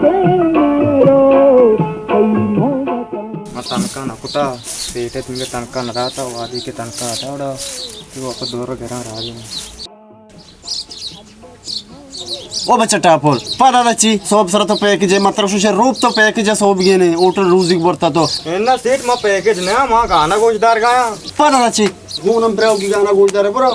من تنکا نہ کتا، سیٹے تنکا تنکا نہ داتا، وادی کے تنکا آتا اڑا، تو واپس دور گراں راجی۔ او بچہ ٹاپر، پدا دا چی؟ سوب سر تو پیکج ہے، مطلب شوشے روپ تو پیکج ہے، سوب گینے، ہوٹل روزی برتا تو۔ انا سیٹ ما پیکج نہ، ما گانا گوش دار گایا۔ پدا دا چی؟ گونم براو کی گانا گوش دارے، برو۔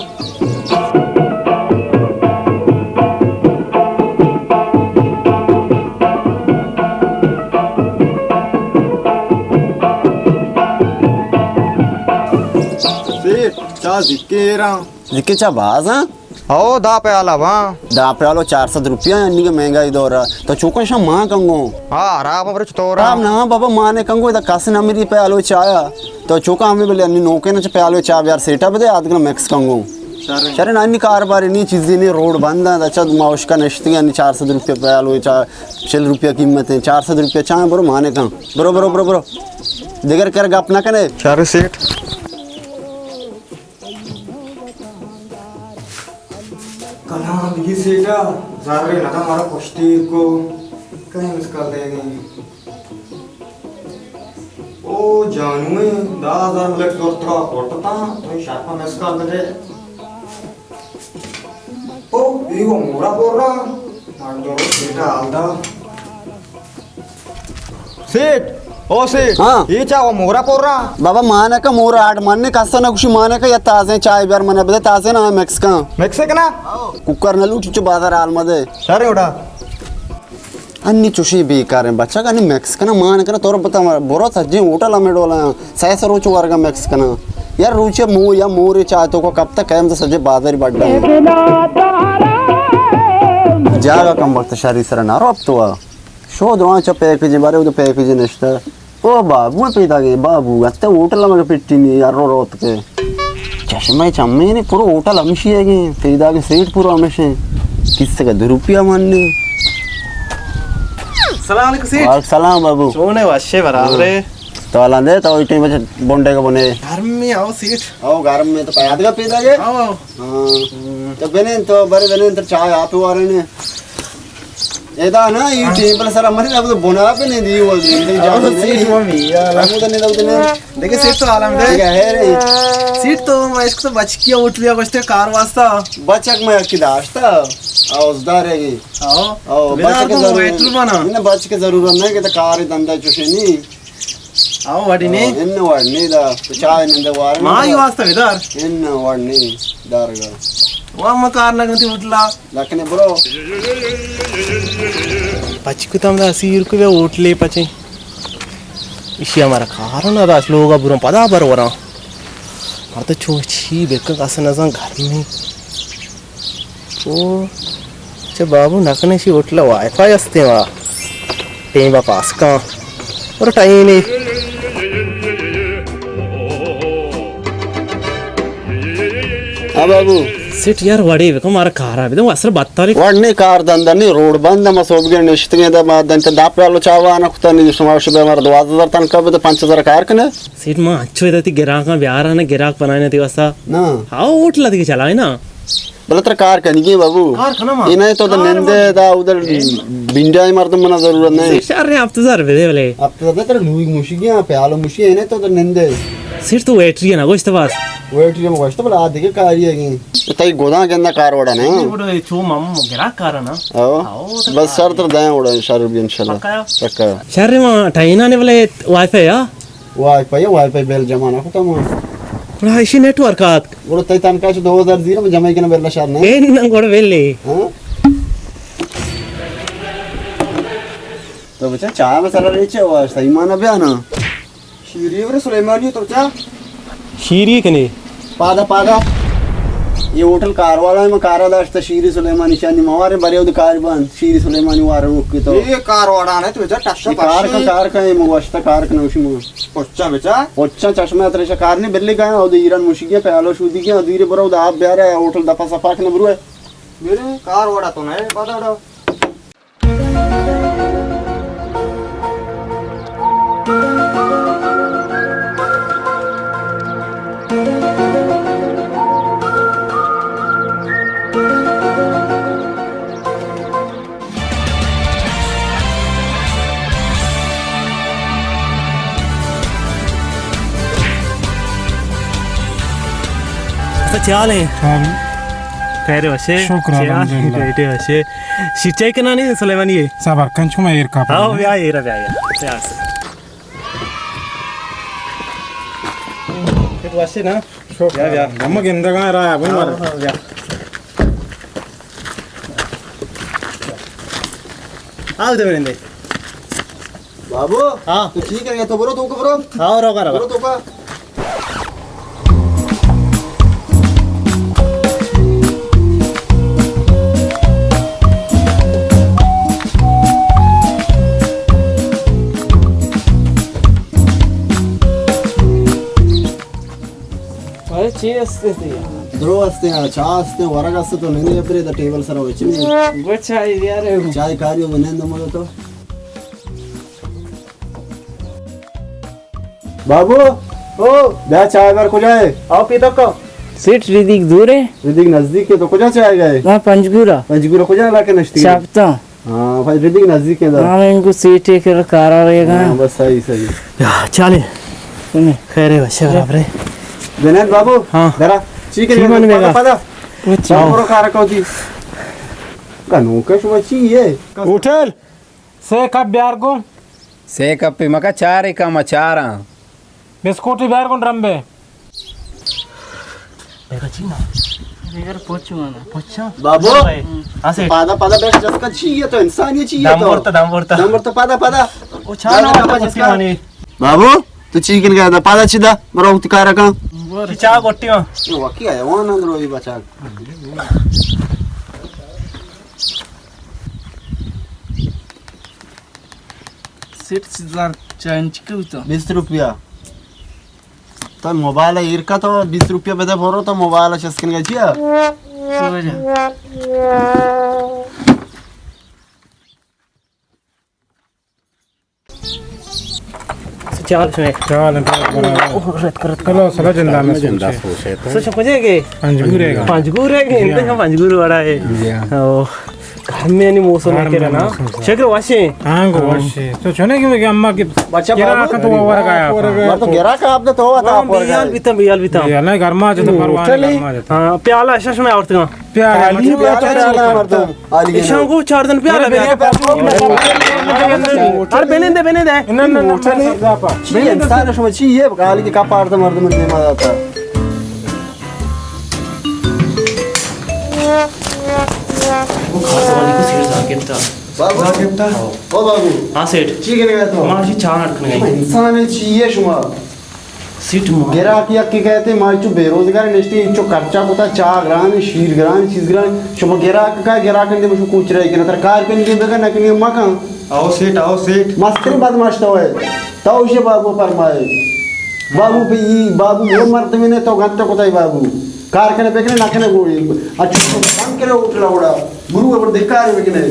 سیٹ، چا ذکر ہاں؟ ذکر چا باز ہاں؟ او، دہ پیالہ باں۔ دہ پیالو چار سد روپیہ، یعنی کہ مہنگائی دور ہے۔ تو چوکا شا مان کنگو؟ ہاں، حراب برو چطور؟ حراب نہ بابا، مانے کنگو، ادا کس نہ مری پیالو چایا۔ تو چوکا ہمیں بلے انی نوکے نہ چا پیالو چا بیار سیٹا بدے، آدگنا مکس کنگو۔ شر۔ شر نہ، انی کاروبار نی چیزی نی، روڈ بند ہے، اچھا ما اشکا نشتی، انی چار سد روپیہ پیالو چا، چل روپیہ قیمت ہے، چار سد روپیہ چاہیں، برو مانے کن۔ برو، برو، برو، برو۔ دیگر کر گپ نہ کنے۔ شر سیٹ۔ کلام یہ سیٹا زر نہ تھا، مارا پشتی کو کہیں مس کال دے گئی۔ او جانوے، دہ ہزار ملک زور ترا کوٹتا، تو شاپا مس کال دے۔ او، یہ وہ مورا بول رہا، مار دو سیٹا حال دا۔ سیٹ، او سیٹ۔ ہاں۔ یہ چا وہ مورا پور رہا؟ بابا، مانے کا مورا آٹ ماننے کسا نہ کشی، مانے کا یا تازے چائے بیار منا بدے، تازے نہ مکس کا۔ مکس ہے کہ نا؟ کوکر نہ لوٹی چو بازار حال مدے۔ شرے اڑا۔ انی چوشی بیکار ہیں بچہ، انی مکس کنا مان کنا، تو پتا برو سجے ہوٹل ہمیں ڈولا۔ سہ سہ روچ ورگا مکس کنا۔ یار روچے مو یا مورے چاہ تو کو کب تک قائم تو سجے بازاری بڈا۔ جاگا کم وقت شری سر نہ رو اب تو آ۔ شو دران چا پیکج بارے، او پیکج نشتا۔ او بابو پیدا گئے، بابو اتے ہوٹل میں پٹی نہیں یار، رو روت کے۔ چشمہ چمے نے پورا ہوٹل ہمشی ہے گئے، پیدا گئے سیٹ پورا ہمشے۔ کس کا دو روپیہ ماننے۔ السلام علیکم سیٹ۔ وعلیکم السلام بابو۔ چونے وشے برابر ہے؟ تو الان دے، تو ٹائم بچ بونڈے کا بنے۔ گرم میں آؤ سیٹ۔ آؤ گرم میں تو پیاد کا پیدا گئے؟ آؤ، آؤ۔ ہاں۔ تو بنین تو بڑے بنین تو چائے آپ وارے نے۔ ادا نا، یہ ٹیبل سر ہمارے اب تو بنا پہ نہیں دی وہ، نہیں آؤ، جانے سیٹ نہیں۔ وہ بھی، یار۔ ہم تو نہیں، تو نہیں۔ دیکھے سیٹ تو عالم دے۔ دیکھے ہے رے۔ سیٹ تو میں اس کو تو بچ کیا اٹھ لیا، بچتے کار واسطہ۔ بچک میں کی داشتا، اوزدار ہے گی۔ آؤ۔ آؤ، تو بچک بنا تو ضرور-، ویٹر بنا۔ نہیں، بچک ضرورت نہیں کہ تو کار دھندا چوشے نہیں۔ آؤ، وڑی نے؟ آؤ، ان وڑ نے دا، تو چائے نندے وار نے ما دا۔ ہی واسطہ ادھر۔ ان وڑ نے دارگا۔ وا ما کار نہ کنتی اٹلا۔ لکھنے برو۔ پچ کتم دا سیر کو بیا اٹلے پچے۔ اشی ہمارا کار نہ دا، لوگا برو پدا بر وراں۔ مر تو چو چی بکن کس نزان گرمی۔ او، چہ بابو نکنے شی ہوٹل وائی فائی استے وا۔ ٹیم با پاس کن۔ اور ٹائم نہیں۔ ہاں بابو۔ سیٹ یار وڑے بکن، مارا کارا بدے، اصل بتاری۔ وڑ نہیں، کار دندا نہیں، روڈ بند، ما صبح کے نشتگیں دا، ما دن تے داپ پیالو چاوا نہ کتا نہیں، شما شبہ ہمارا دوازدہ ہزار تنخواہ بدے، پنچ ہزار کار کنے۔ سیٹ ما اچھو ادا تی گراکاں بیارا نا، گراک بنائے نا تی واسطہ۔ نا۔ ہاں، ہوٹل دیگه چلائے نا۔ بلے ترا کار کنگی بابو۔ کار کناں ما۔ اے نہ تو کار نندے ما۔ دا ادھر بنجائے مردم منا ضرورت نہیں۔ شر ہفت ہزار بدے بلے۔ ہفت ہزار ترا لوگ مشی گیا، پیالو مشی، اے نہ تو نندے۔ سیٹ تو ویٹری ہے نا، گوشت بس۔ ویٹری ہم گوشت بلے آ دیگه کاری ہے گی۔ تئی گداں گندا کار وڑا نا۔ گڑا چو مام گرا کار نا۔ او۔ او، تو بس کار سر تر دیں وڑا شر بھی انشاءاللہ۔ پکا؟ پکا۔ شر ما ٹائنا نے بلے وائی فائی آ۔ وائی فائی، وائی فائی بل جمع نہ کتا ما۔ گڑا ایشی نیٹ ورک آت۔ گڑا تئی تنخواہ چہ دو ہزار زیر، من جمع کناں بل شر نہ۔ اے نہ گڑا بل۔ ہاں۔ تو بچا چاہ مسئلہ ریچے وا، صحیح مانا بیا نا۔ شیری ورے سلیمانی تو بچا۔ شیری کنے؟ پادا، پادا۔ یہ ہوٹل کار والا ہے، میں کارا داشتا شیری سلیمانی شانی موارے بریو دے کار بان۔ شیری سلیمانی وار روک کے تو۔ یہ کار والا ہے تو بچا ٹشا یہ کار کا، پشی۔ کار کا ہے، مو وشتا کار کنا اسی مو۔ پچا بچا؟ پچا چشمہ ترے شکار نہیں، بلی گئے، او دے ایران مشی گیا، پیالو شودی گیا، دیرے برو دا آپ بیارے، ہوٹل دفا صفا کنے برو ہے۔ میرے کار وڑا تو نہیں، پتا وڑا۔ چے حال ایں؟ چے حال؟ خیر وش ئے؟ شکر چے حال؟ الحمدللہ۔ بیٹے وش ئے؟ شیرچائی کنانی سلیمانی ئے؟ صبر کن چو ما ایر کاپاں۔ ہاں، بیا ایر، بیا، بیا۔ بیا۔ بیٹے وش ئے نا؟ شکر۔ بیا، بیا۔ ہم گندگاں راہ بن ہاں، مر۔ ہاں، بیا۔ آؤ دے بنندے۔ بابو، ہاں۔ تو چی کرے؟ تو برو، تو برو۔ ہاں، رو، رو۔ برو تو کا۔ ارے چی است تی؟ درو است، چاہ است، ورگ است، تو نندے برے دا ٹیبل سر وچ نی۔ گو چائے بیارے۔ چائے کاریو نند مگو تو۔ بابو! او! بیا چائے بر کجا ئے؟ آؤ پیداک آؤ۔ سیٹ ردیگ دور ئے؟ ردیگ نزدیک ئے، تو کجا چائے گئے؟ ما پنجگورا۔ پنجگورا کجا علاقہ نشتی؟ شاپتا۔ ہاں، بھائی ردیگ نزدیک ئے دا۔ ہاں، من کو سیٹ ئے کر کارا رہے گا۔ ہاں، بس صحیح، صحیح۔ یا، چالے۔ سنے۔ خیر ئے، وش ئے، برابر ئے۔ جنید بابو، ہاں۔ درا، چی کرے؟ چی من پدا، بیگا؟ پدا۔ اچھا۔ بابو رو کار کو دی۔ کنو کہ شما چی ئے؟ ہوٹل۔ سے کپ بیار گوں۔ سے کپ مکا چار کم چاراں۔ بسکوٹی بیار گوں ڈرمبے۔ بیگا چی نا؟ بیگا پوچو نا۔ پوچا؟ بابو۔ ہاں سے۔ پادا پادا بیٹھ جس کا چی ئے تو انسان ئے چی ئے دم تو۔ ورتا، دم ورتا۔ دم ورتا پادا پادا۔ او چا پادا نا پادا ورتا جس کا۔ بابو، تو چی کن گیا دا پادا چی دا؟ برو تو کارا کن۔ چی چا گوٹی ہاں۔ یہ واقعی حیوان اندر ہوئی بچا۔ سیٹ چیزاں چینج کیو تو۔ بیست روپیہ۔ تو موبائل ایر کا تو بیست روپیہ بدے برو تو موبائل چست کن گیا چیا؟ سو جا۔ چال شمے۔ چال انت برابر۔ اوہ، رت کر، رت کر۔ چلو، سلا جندا میں جندا سوچے۔ سوچے تو۔ سوچے کجے گے؟ پنجگورے گا۔ پنجگورے گے، جی انت ہاں۔ ہم پنجگور وڑا ہے۔ جی ہاں۔ اوہ، گرمی انی موسم ہے کرا نا۔ موسم سے۔ شکر وشے۔ ہاں، گو وشے۔ تو چنے کہ اما کہ بچہ کرا بابو۔ کا تو ورگ آیا۔ ما تو گرا کا آپ تو آتا ورگ بیال بیتا، بیال بیتا۔ بیال نہیں، گرما جو تو پرواہ نہیں، گرما جو تو۔ ہاں، پیالہ شش میں آورتگا۔ پیالہ، پیالہ، پیالہ، پیالہ، مردم۔ ایشاں گوں چار دن پیالہ بیا۔ ار بنندے، بنندے۔ چی انسان شما چی ئے؟ کالی کہ کپ آرتا مردم دیما داتا۔ بابو۔ او بابو۔ ہاں سیٹھ۔ چی کرے گا تو؟ ما چی چاہ اٹکنے گئی۔ انسان چی ئے شما؟ سیٹ ما۔ گراک یکے کئیت، ما چو بے روزگار نشتیں، چو خرچہ کتا، چاہ گران، شیر گران، چیز گران۔ شما گراک کا، گراک اندے مشو کوچ رہی کنا، تر کار کن دے بگا، نہ کنی مکان۔ آؤ سیٹ، آؤ سیٹ۔ مسترین بدماش تو ہے۔ تو اسے بابو فرمائے۔ بابو پہ ای، بابو وہ مرد میں نے تو گھنٹہ کتا ہے بابو۔ کار کنے بکنے، نہ کنے گوڑی۔ اچھا تو بند کرے ہوٹل اوڑا۔ گرو اپر دکارے بکنے۔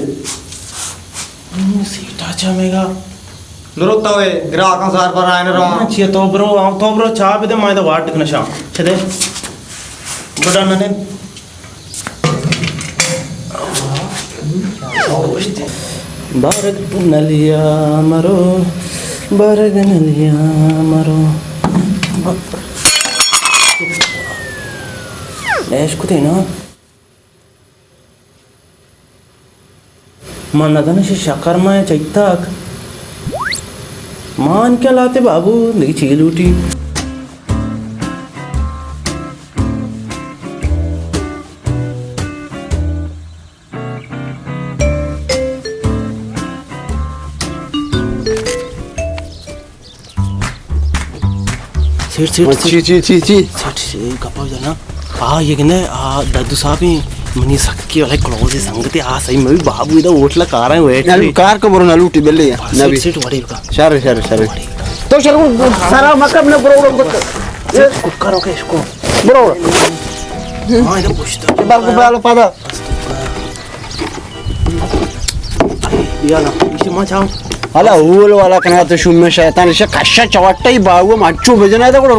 سیٹا چمیگا۔ درو تو اے گراکاں سار پر آئے نہ رہا۔ ہاں، چیا تو برو، آؤ تو برو، چاہ بدے، ما ادا واٹ کنشاں۔ چہ دے۔ بڑا ننے۔ بارگ نلیا مرو، بارگ نلیا مرو۔ ایش کتے نا۔ من نزاناں شکر ماں چہ تک۔ مان کیا لاتے بابو، دگہ چی لوٹی؟ سیٹ، سیٹ، ہاں، سیٹ۔ چی، چی، چی، چی؟ سیٹ، اے گپا جنا۔ آ، یہ کنے، آ، ددو صاحب ہیں، منی سک کی والے کلوز سنگتے، آ، صحیح میں بھی بابو ادا ہوٹل کار ہیں، ویٹ نہ، کار کو برو نہ لوٹی، بلے یا۔ سیٹ، نہ بھی۔ سیٹ، وڑے کا۔ شر، شر، شر۔ تو شر، سارا مکم نہ برو، برو، برو۔ سیٹ، ککر ہو کے اس کو۔ برو، برو۔ ہاں، ادا پوچھتا۔ بار کو پہلو پادا۔ بیا نا، ایشی ما چاہوں۔ حالا اول والا کنا تو شوم شیطان، ایشی کشا چوٹا ہی باہو، مچو بجنا تھا، کوڑ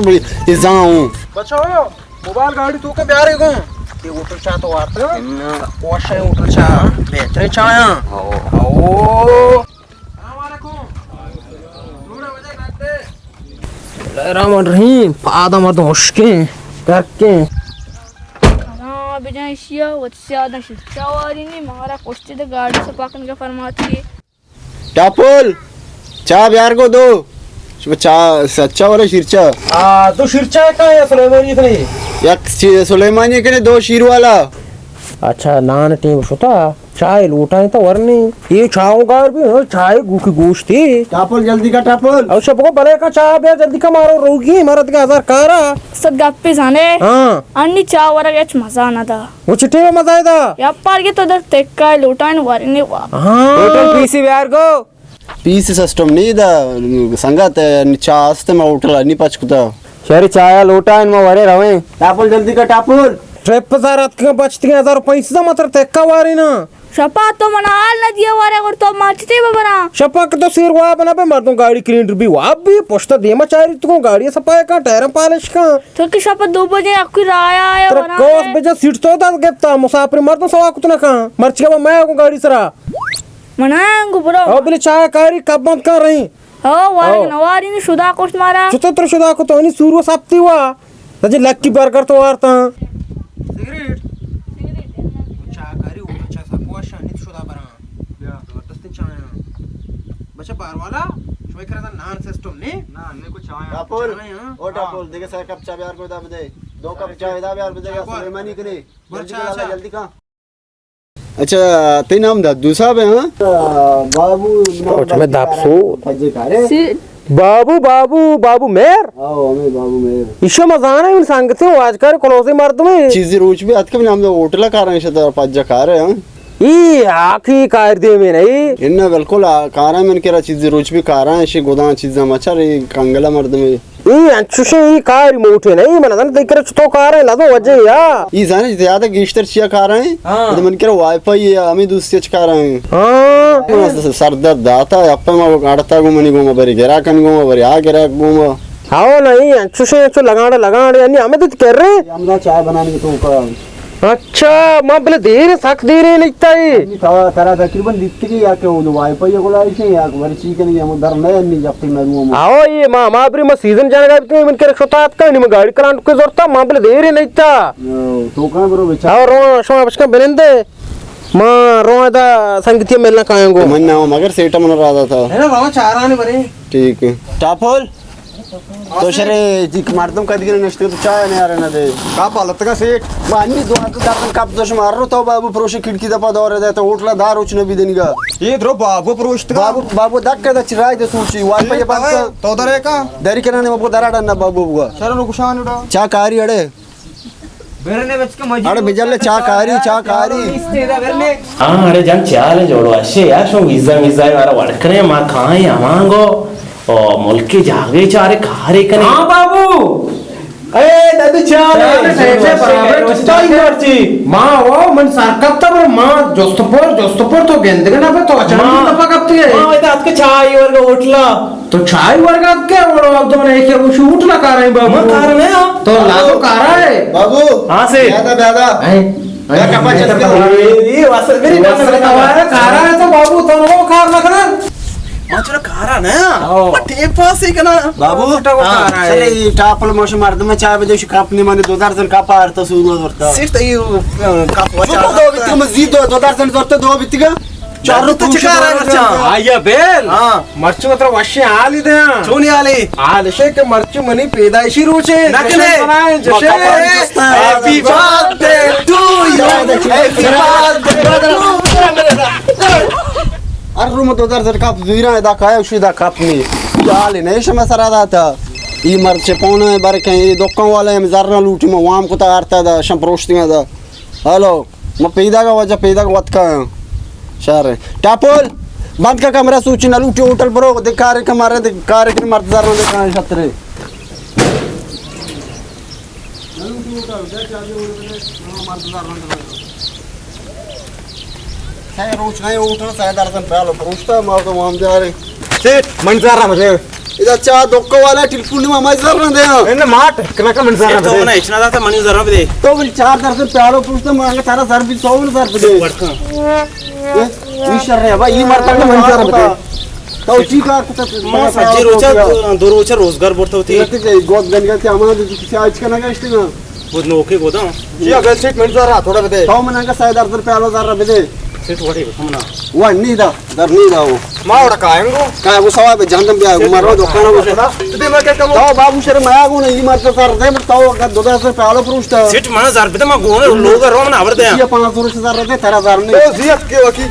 ازاؤں۔ بچو، موبائل گاڑی تو کے بیارے گوں۔ یہ ہوٹل چاہ تو آتا؟ نہ۔ کوشا ہوٹل چاہ، بہترین چاہ ہے۔ او، او۔ السلام علیکم۔ بسم اللہ الرحمن الرحیم۔ پادا مردم اشکیں، گرکیں۔ جان ایشی ءَ وت سیاداں شیرچا وارینی، مارا پشتی دے گاڑی سپا کنگا فرماتی۔ ٹاپل، چاہ بیار گو دو۔ شما چاہ سچا ورا شیرچا؟ آ، دو شیرچا کا یا سلیمانی کنے؟ یک چی-، سلیمانی کنے، دو شیر والا۔ اچھا، نان ٹیم شتا، چاہ لوٹائیں تو ورنی۔ یہ چاہوں گار بھی، ہاں، چاہ گو کی گوشتی۔ ٹاپل، جلدی کا ٹاپل۔ او شپ کو بلے کا چاہ بیا، جلدی کا، مارو روگی، مارا دگہ ہزار کارا۔ سد گپی زانے۔ ہاں۔ انی چاہ ورگ اچ مزہ نہ دا۔ وہ چٹے مزہ دا؟ یا پار کے تو در تکا لوٹائیں ورنی وا۔ ہاں۔ ہوٹل پی سی بیار گو۔ پیس سسٹم نہیں دا، سنگت، چاہ است، ما ہوٹل انی پچ کتا۔ شہری چایا لوٹا ان ما ورے رویں۔ ٹاپل جلدی کا ٹاپل۔ ٹرپ سار اتکا بچتی ہزار پنچ سو متر تکا واری نا۔ شپا تو منا حال نہ دیا وارے، اور تو ماچتے ببرا۔ شپا کہ تو سیر واب نہ بے، مردوں گاڑی کلینڈر بھی واب بھی، پشتا دیما چاری تو گاڑی سپائے کا، ٹائر پالش کا۔ تو کہ شپا دو بجے اکو رایا آیا ترا ورا کوس ہے۔ بجا سیٹ تو دا گپتا، مسافر مردوں سوا کتنا کا۔ مرچی کا میں کو گاڑی سرا۔ منائیں گو برو۔ او بلے چاہ کاری کب بند کر رہی؟ او وارگ او۔ نواری نی شدا کشت مارا۔ چطور تر شدا کو تو نی سورو سپتی وا؟ تجے لکی برگر تو وارتا۔ سگریٹ؟ چاہ کاری او چاہ سکو شانی شدا برا۔ زبردست چاہ۔ بچہ بار والا، شوی کرا نان سسٹم نے؟ نان نے کو چاہ۔ ٹاپل۔ چاہ، ہاں۔ او ٹاپل، دیگه سر کپ چاہ بیار کو دا بدے۔ دو کپ چاہ دا بیار بدے، ٹاپل۔ سلیمانی کنے۔ بر جلدی چاہ، کر، چاہ۔ جلدی کا۔ اچھا، تئی نام دادو صاحب ہے، ہاں؟ بابو، نام اچھا، میں دادو داپسو۔ پجے کارے۔ سی-، بابو، بابو، بابو میر؟ آو، ہمیں بابو میر۔ ایشو مزانا ہے، ان سنگتے ہو، آج کار کلوزی مردم ہے۔ چیزی روچ بھی اتکا نام دا ہوٹل کارا ہے، شتا پجا کارے، ہاں؟ ای آکی کار دے میں نہیں۔ انہا بالکل آ-، کارا من کرا چیزی روچ بھی کارا ہے، شی گدان چیزاں مچا رہی، کنگلا مردم ہے۔ ای انچوشیں ای کاری موٹے نہ، ای من زن تئی کرا چتو کار ہے، لدو وجہ یا۔ ای زن زیادہ گیشتر چیا کار ہیں؟ ہاں۔ تو من کرا وائی فائی ہے، ہمیں دوستی اچ کار ہیں۔ ہاں۔ سردر داتا، اپا ما اڑتا گو منی گو ما بری گرا کن گو ما بری آ گرا گو ما۔ ہاو نہ، ای انچوشیں انچو لگاڑ لگاڑ، یعنی ہمیں تو کر رہے۔ ہم چائے بنانے تو کا۔ اچھا، ما بلے دیر، سک دیر ہے نہیں تائی۔ تا-، ترا تقریباً دیتگی یا کہ وہ وائی فائی کو لائش ہے یا کہ ورچی کنی ہم در نہ نی جب تک نہ رو ہم۔ آو، یہ ما، ما بری ما سیزن جانا گا بیتگی، من کرا شتا اتکا، نی ما گاڑی کرانٹ کو زورتا، ما بلے دیر ہے نہیں تا۔ تو کہاں برو بیچا؟ آو، رو، شما بچکا بنندے۔ ما رو دا سنگتی ملنا کایاں گو۔ من نہ ہوں، مگر سیٹا من رادا تھا۔ ہے نا، رو چارانے برے۔ ٹھیک ہے۔ ٹاپل؟ تو شرے جی مردم کدی نشتے تو چائے نہیں آ رہے نہ دے۔ کپ حالت کا سیٹ۔ ما انی دو ہاتھ درد کپ دوش مار رو تو بابو پروشے کھڑکی دپا دور دے تو ہوٹل دار اچ نہ بھی دنگا۔ یہ درو بابو پروشت کا۔ بابو، بابو دک کا چرائے دے سوچی، وائی فائی بند کر۔ تو درے کا؟ دری کنا نے بابو درا ڈن بابو بوا۔ شرن گشان اڑا۔ چا کاری اڑے۔ اڑے بجل چا کاری، چا کاری۔ ہاں، اڑے جان چیال جوڑو، اشے یار، شو ویزا ویزا مارا وڑ کنے، ما کائیں امانگو، او ملک جاگے چارے کارے کنے۔ ہاں بابو۔ اے دادی چیال۔ چیال ہے، برابر، ٹھیک ہے۔ ما وہ من سر کپتا، پر ما جست پر، جست پر تو گندگ نہ پہ تو اچانک ما، دفعہ کپتے ہیں۔ ما ویدا اتکا چائے ورگا ہوٹلا۔ تو چائے ورگا کیا وڑو عبدو نے کہ وہ شوٹ نہ کر رہے بابو۔ ما کار نہ ہاں۔ تو لا تو کارا ہے۔ بابو۔ ہاں سے۔ دادا، دادا۔ ہیں؟ کیا کپا چلتے ہو؟ یہ واسطے میری واسطے کارا ہے تو بابو تو نو کار نہ کرنا۔ ما چلو کارا نہ ہاں۔ او۔ ٹیم پاس ہی کرنا۔ بابو۔ کارا ہے۔ چلے یہ ٹاپل موش مردم چائے بدے شو کپ نہیں مانے دو درجن کپ آرتا سورو ورتا۔ صرف تو یہ کپ وچا۔ دو بیتگا مزید دو، دو درجن ورتا دو بیتگا۔ چار رو تو پوچھ چکار ہے مرچاں؟ آیا بیل۔ ہاں۔ مرچی وترا وشیں حالی دے۔ چونی حالی؟ حال شے کہ مرچی منی پیدائشی روچے۔ نکنے۔ جشن منائیں، جشن۔ Happy birthday to you. Happy birthday to you. ہر روم دو در زر کپ زیرا ادا کایا، اشی دا کپ نی۔ حال نہیں شما سرا داتا۔ ای مرچی پونا برکیں، ای دکان والا ہم زر نہ لوٹی، ما وام کتا آرتا دا، شم پروشتی دا۔ ہلو۔ ما پیداگا واجہ پیداگا وت کایاں۔ شہر ٹاپول بند کا کمرہ سوچی نہ لوٹی ہوٹل برو دے کارے کمرہ دے کارے کے مرد زر دے کان شترے۔ سہ روچ نہ ہوٹل سہ درسن پہلو پروشتا ما تو وام جارے۔ سیٹ منظر رہا مجھے۔ ادا چا دکا والا ٹلپو نما مائی زر نہ دے۔ اے نہ ماٹ، کنا کا من زر نہ دے۔ تو منا اچنا دا تا منی زر نہ دے۔ تو بل چار در سے پیالو پوچھتا مانگا تارا زر بھی سو زر دے۔ وڑکا۔ اے، یہ شر ہے بھائی، یہ مرتا کا من زر دے۔ تو چی کار کتا؟ ما سجی روچا، دو روچا روزگار برتا ہوتی۔ گوت گنگا تے ہمارا کسی آج کا نہ گشتے نا۔ وہ نوکے گوداں۔ جی اگر سیٹ من زر تھوڑا بدے۔ تو من انگا سائے درد پیالو زر بدے۔ سیٹ وڑی بکمنا۔ وہ نہیں دا، در نہیں دا وہ۔ ما وڑا کائیں گو۔ کائیں گو سوا بے جہندم بیا، عمر رو دکان وہ۔ تو دے ما کیا کمو؟ تو بابو شر میا گو نہیں، مر تو سر دے، تو اگر دو دس پیالو پروشتا۔ سیٹ من زر بدے، ما گونے لوگ رو من آور دے۔ یہ پانچ سو زر دے، ترا زر نہیں۔ تو زیت کے وکی۔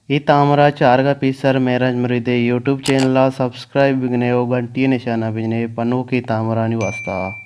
اے تامر ءَ چارگ ءَ پیسر مہراج مرید ءِ یوٹیوب چینل ءَ سبسکرائب بکن ئے ءُ گھنٹی ءِ نشان ءَ بجن ئے پہ نوکیں تامرانی واستا۔